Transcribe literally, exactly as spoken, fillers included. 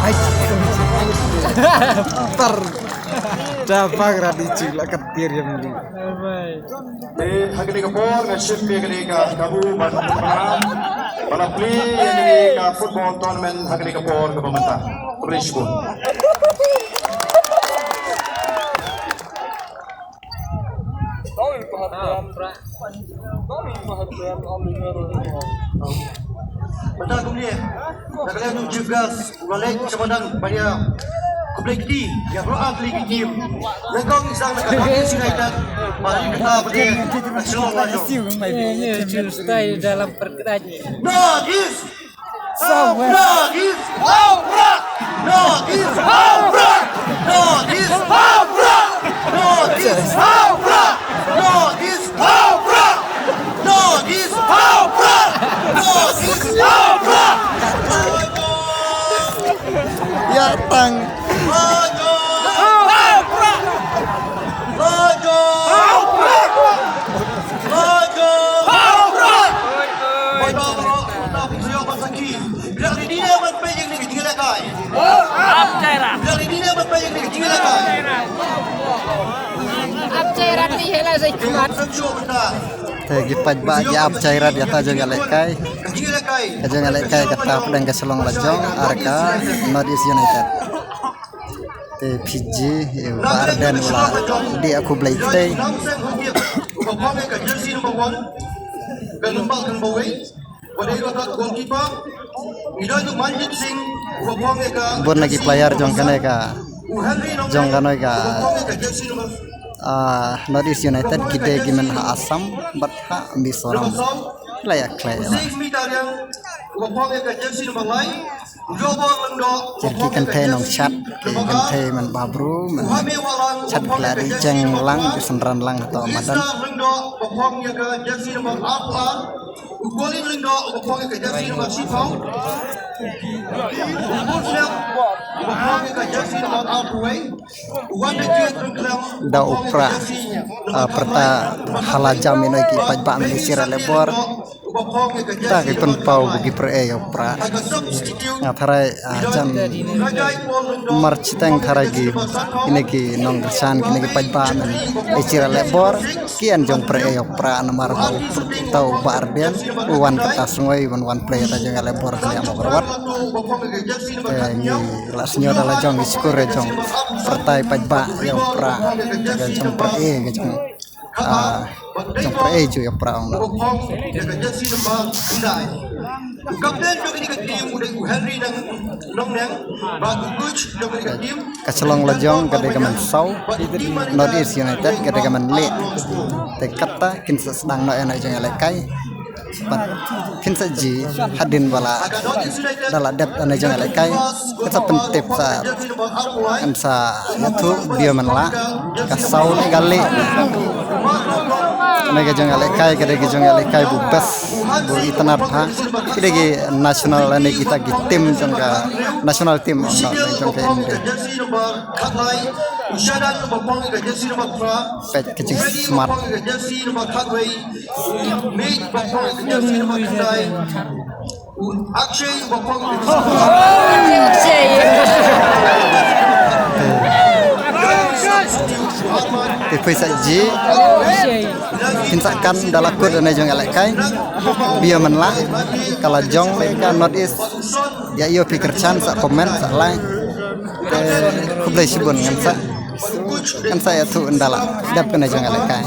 Ai, tar. Da bang ra di cik la ka tir yang di. Te ha kane ka por nga shim ïa kane ka kabu ban, ban, ban plie ïa kane ka football tournament ha kane ka por kaba mynta. Khublei shibun. Mynta kumne, na ka liang jong u Chief Guest, u la leit sha madan ban ïa khublei kti ïa baroh ar tylli ki team. Nyngkong i sang na ka North East United, bad ïa kata pat de ka Shillong Lajong. North East! North East! North East! North East! North East! North East! Hau Prah! North East, Hau Prah! North East, Hau Prah! Ïa tang. Hau Prah! Hau Prah! Hau Prah! Bilang ni dine ban pejeng ni kecil kai. Ap Jaira. Bilang ni dine ban pejeng ni kecil kai. Ap Jaira ni hela sai kuat. Te ki paidbah ki ap Jaira ïa ta jong ka lehkai. Ka jong ka lehkai kata pdeng ka Shillong Lajong, ar ka North East United. Te Fiji, eh, Bah Ardent u la dih khublei te. Bun na ki player jong kane ka, jong kane ka, ah, North East United ki dei ki myn ha Assam bad ha Mizoram. La ïa khlei la. Ki kynthei nongshad, ki kynthei man babru, man shad, ki la dih jeng lang, ki synran lang hato madan. Da u Prah, ah, pyrta ha la jam ïa ki paidbah mynta sha Ri Lehbor. Ta ki pynpaw ba ki pyrshah ïa u Prah. Nga tharai, ah, jan mar shiteng tharai ki, kine ki nongkyrshan, kine ki paidbah mynta sha Ri Lehbor ki ïa jong pyrshah ïa u Prah namar ba u Prah, ta u Bah Ardent u wan kata sngewbha ban wan plie ïa ta jong Ri Lehbor ka ïa Mawkyrwat. Te ngi la sngewthuh da la jong ngi skur ïa jong pyrta i paidbah ïa u Prah, ïa jong pyrshah ïa jong Ah, jong pyrshah ïa u Prah ong. Ka Shillong Lajong ka dei ka man saw, North East United ka dei ka man lieh. Te kata kin sa sdang noh ïa na jong ïa lehkai. Bad kin sa ji hadien ba la, da la dep na jong ïa lehkai. Kin sa pyntip sa, kin sa ïathuh biang man la ka saw ne ka lieh. Kane ka jong ïa lehkai, ka dei ka jong ïa lehkai bu best, bu itynnad bha. Ki dei ki national ne kita ki team jong ka national team jong ka India. Peit ka jingsmart. Te phi sa ji, phin sa kan da la kut na jong ïa lehkai. Biang man la ka la jong ka North East. Ïa ïoh phi kyrshan sa comment sa like. Te khublei shibun ngan sa, ngan sa ïathuh ynda la dep kane jong ïa lehkai.